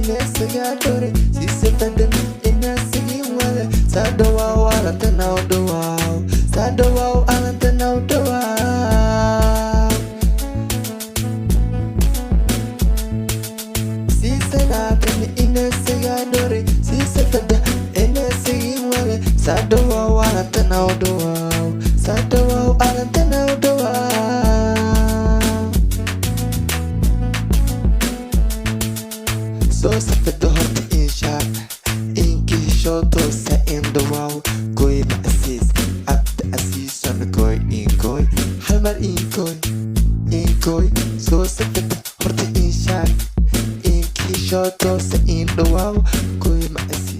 Inesagadore sisefadan inasigin wale sadhawaw alantanaw dhawaw sadhawaw alantanaw dhawaw sisanatan inasagadore sisefada inasigin wale sadhawaw alantanaw dhawaw sadhawaw alantanaw dhawaw soo safada horta inshaar inkishootosa indhawaw goyma asiis cabdi asiison goy ingoy halmar ingoy ingoy soo safada horta inshaar inkishootosa indhawaw goyma asiis.